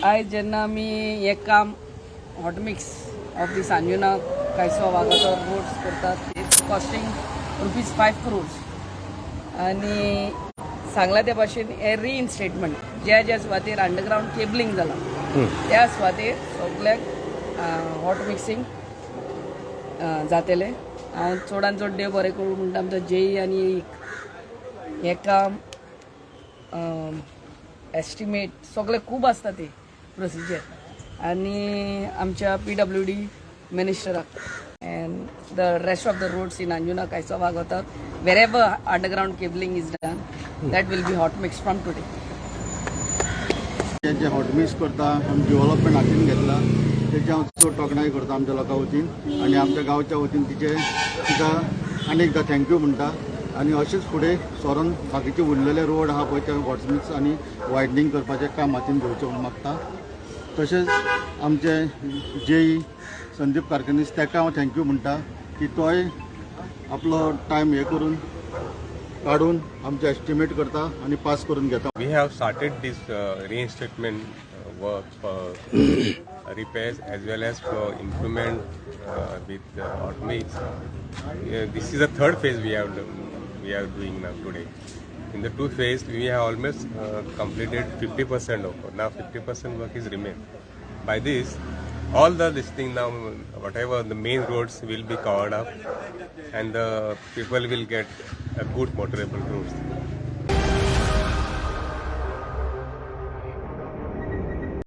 आयज जेन्ना आमी हें काम hot mix of the Anjuna Kaiso Vagator roads करतात, it's costing ₹5 crores. आनी सांगला त्या भाशेन हें रिइन्स्टेटमेंट ज्या ज्या सुवातेर अंडरग्रावंड केबलिंग जालां त्या सुवातेर सगल्याक हॉट मिक्सिंग जातलें. हांव चडान चड देव बरें करूं म्हणटा आमचो जेई आनी एक हें काम एस्टिमेट सगळें खूब आसता ते प्रोसिजर आनी आमच्या PWD मिनिस्टराक and the rest of the roads in Anjuna, Kaiso, Vagator, wherever underground cabling is done, that will be hot mix from today. J hot mix करता, आमी डिवलपमेंट हातीन घेतला, तेची हांव चड तोखणाय करता आमच्या लोकां वतीन आनी आमच्या गांवच्या वतीन तिचे तिका आनी एकदां thank you म्हणटा. आनी अशेंच फुडें सरोन बाकीचे उरलेले रोड आहा पळय, ते हॉटमिक्स आनी वायडनींग करपाचें काम हातीन घेवचें म्हणून मागता. तशेंच आमचे जेई संदीप कारकिनीस, ताका हांव thank you म्हणटा की तोय आपलो टायम हे करून काडून आमचे एस्टिमेट करता आनी पास करून घेता. We have started this reinstatement work for repairs as well as for improvement with hot mix. This is the third phase we are doing now today. In the two phase, we have almost completed 50% of now 50% work is remain. By this, all the this thing now, whatever the main roads will be covered up, and the people will get a good motorable roads.